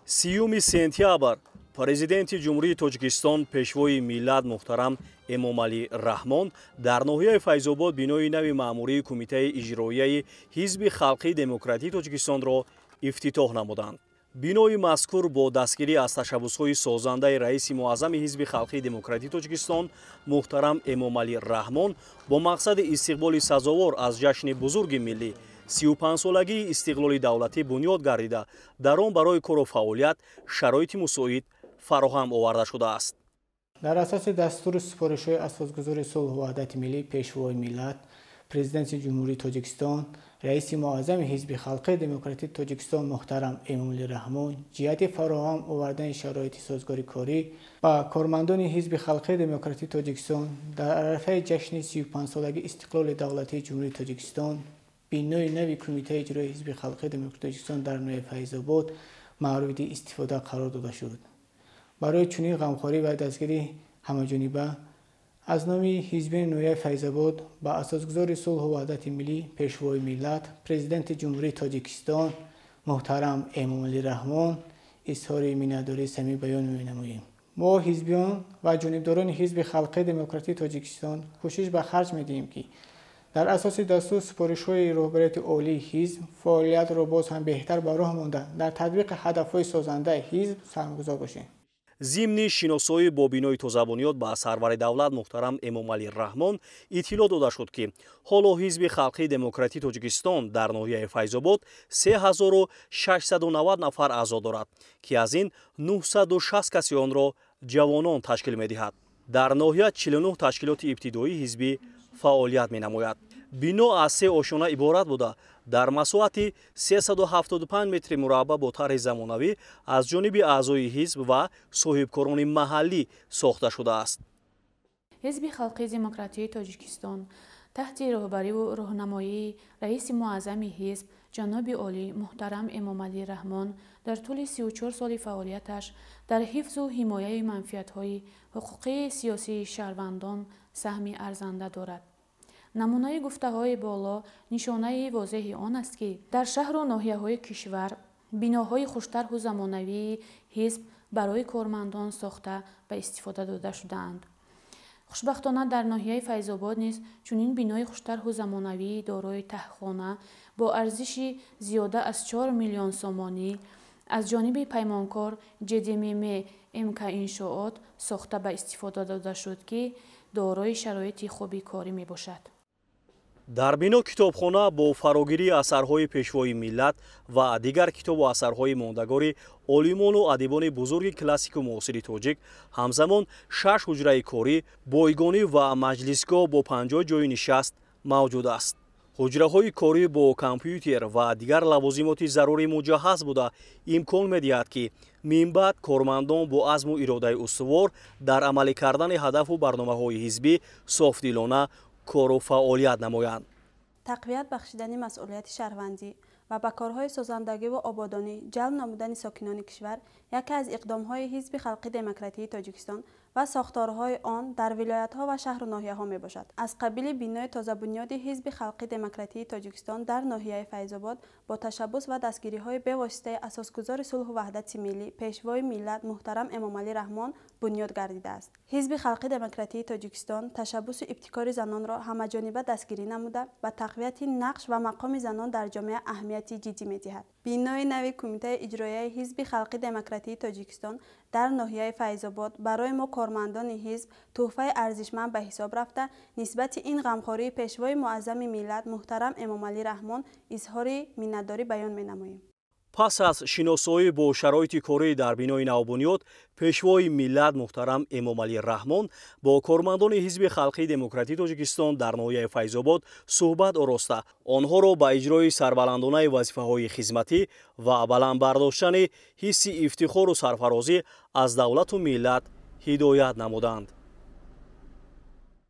30 сентябр Президенти Ҷумҳурии Тоҷикистон, Пешвои миллат муҳтарам Эмомалӣ Раҳмон дар ноҳияи Файзобод бинои нави маъмурии Кумитаи иҷроияи Ҳизби Халқии Демократии Тоҷикистонро ифтитоҳ намуданд. Бинои мазкур бо дастгирӣ аз ташаббусҳои созандаи раиси муаззами Ҳизби Халқии Демократии Тоҷикистон муҳтарам Эмомалӣ Раҳмон бо мақсади истиқболи сазовор аз ҷашни бузурги миллӣ 35-солагии истиқлоли давлатӣ бунёд гардида, дар он барои кору фаъолият шароити мусоид фароҳам оварда шудааст. Дар асоси дастуру супоришҳои асосгузори сулҳу ваҳдати миллӣ, Пешвои миллат, Президенти Ҷумҳурии Тоҷикистон, раиси муаззами Ҳизби Халқии Демократии Тоҷикистон муҳтарам Эмомалӣ Раҳмон ҷиҳати фароҳам овардани шароити созгори корӣ ба кормандони Ҳизби Халқии Демократии Тоҷикистон дар арафаи ҷашни 35-солагии истиқлоли давлатии Ҷумҳурии Тоҷикистон бинои нави Кумитаи иҷроии Ҳизби Халқии Демократии Тоҷикистон дар ноҳияи Файзобод мавриди истифода қарор дода шуд. Барои чунин ғамхорӣ ва дастгирии ҳамаҷониба аз номи ҳизби ноҳияи Файзобод ба асосгузори сулҳу ваҳдати миллӣ, Пешвои миллат, Президенти Ҷумҳурии Тоҷикистон муҳтарам Эмомалӣ Раҳмон изҳори миннатдории самимӣ баён менамоем. Мо ҳизбиён ва ҷонибдорони Ҳизби Халқии Демократии Тоҷикистон кӯшиш ба харҷ медиҳем, ки дар асоси дастуру супоришҳои роҳбарияти олии ҳизб фаъолиятро боз ҳам беҳтар ба роҳ монда, дар татбиқи ҳадафҳои созандаи ҳизб саҳмгузор бошем. Зимни шиносоӣ бо бинои тозабунёд ба сарвари давлат муҳтарам Эмомалӣ Раҳмон иттилоъ дода шуд, ки ҳоло Ҳизби Халқии Демократии Тоҷикистон дар ноҳияи Файзобод 3690 нафар аъзо дорад, ки аз ин 960 каси онро ҷавонон ташкил медиҳад. Дар ноҳия 49 ташкилоти ибтидоии ҳизбӣ фаъолият менамояд. Бино аз се ошёна иборат буда, дар масоҳати 375 метри мураббаъ бо тарҳи замонавӣ аз ҷониби аъзои ҳизб ва соҳибкорони маҳаллӣ сохта шудааст. Ҳизби Халқии Демократии Тоҷикистон таҳти роҳбариву роҳнамоии раиси муаззами ҳизб ҷаноби олӣ муҳтарам Эмомалӣ Раҳмон дар тӯли 34 соли фаъолияташ дар ҳифзу ҳимояи манфиатҳои ҳуқуқии сиёсии шаҳрвандон саҳми арзанда дорад. Намунаи гуфтаҳои боло нишонаи возеҳи он аст, ки дар шаҳру ноҳияҳои кишвар биноҳои хуштарҳу замонавии ҳизб барои кормандон сохта ба истифода дода шудаанд. Хушбахтона, дар ноҳияи Файзобод низ чунин бинои хуштарҳу замонавии дорои таҳхона бо арзиши зиёда аз 4 миллион сомонӣ аз ҷониби паймонкор ҶДММ МК Иншоот сохта ба истифода дода шуд, ки дорои шароити хуби корӣ мебошад. Дар бино китобхона бо фарогирии асарҳои Пешвои миллат ва дигар китобу асарҳои мондагори олимону адибони бузурги классику муосири тоҷик, ҳамзамон шаш ҳуҷраи корӣ, бойгонӣ ва маҷлисгоҳ бо 50 ҷойи нишаст мавҷуд аст. Ҳуҷраҳои корӣ бо компютер ва дигар лавозимоти зарурӣ муҷаҳҳаз буда, имкон медиҳад, ки минбаъд кормандон бо азму иродаи устувор дар амалӣ кардани ҳадафу барномаҳои ҳизбӣ софдилона кору фаъолият намоянд. Тақвият бахшидани масъулияти шаҳрвандӣ ва ба корҳои созандагиву ободонӣ ҷалб намудани сокинони кишвар яке аз иқдомҳои Ҳизби Халқи Демократии Тоҷикистон ва сохторҳои он дар вилоятҳо ва шаҳру ноҳияҳо мебошад. Аз қабили бинои тозабунёди Ҳизби Халқи Демократии Тоҷикистон дар ноҳияи Файзобод бо ташаббус ва дастгириҳои бевоситаи асосгузори сулҳу ваҳдати миллӣ, Пешвои миллат муҳтарам Эмомалӣ Раҳмон бунёд гардидааст. Ҳизби Халқи Демократии Тоҷикистон ташаббусу ибтикори занонро ҳамаҷониба дастгирӣ намуда, ба тақвияти нақш ва мақоми занон дар ҷомеа аҳамияти ҷиддӣ медиҳад. Бинои нави Кумитаи иҷроияи Ҳизби Халқи Демократии Тоҷикистон дар ноҳияи Файзобод барои мо кормандони ҳизб тӯҳфаи арзишманд ба ҳисоб рафта, нисбати ин ғамхории Пешвои муаззами миллат муҳтарам Эмомалӣ Раҳмон изҳори миннатдорӣ баён менамоем. Пас аз шиносоӣ бо шароити корӣ дар бинои навбунёд, Пешвои миллат муҳтарам Эмомалӣ Раҳмон бо кормандони Ҳизби Халқии Демократии Тоҷикистон дар ноҳияи Файзобод суҳбат ороста, онҳоро ба иҷрои сарбаландонаи вазифаҳои хизматӣ ва баланд бардоштани ҳисси ифтихору сарфарозӣ аз давлату миллат ҳидоят намуданд.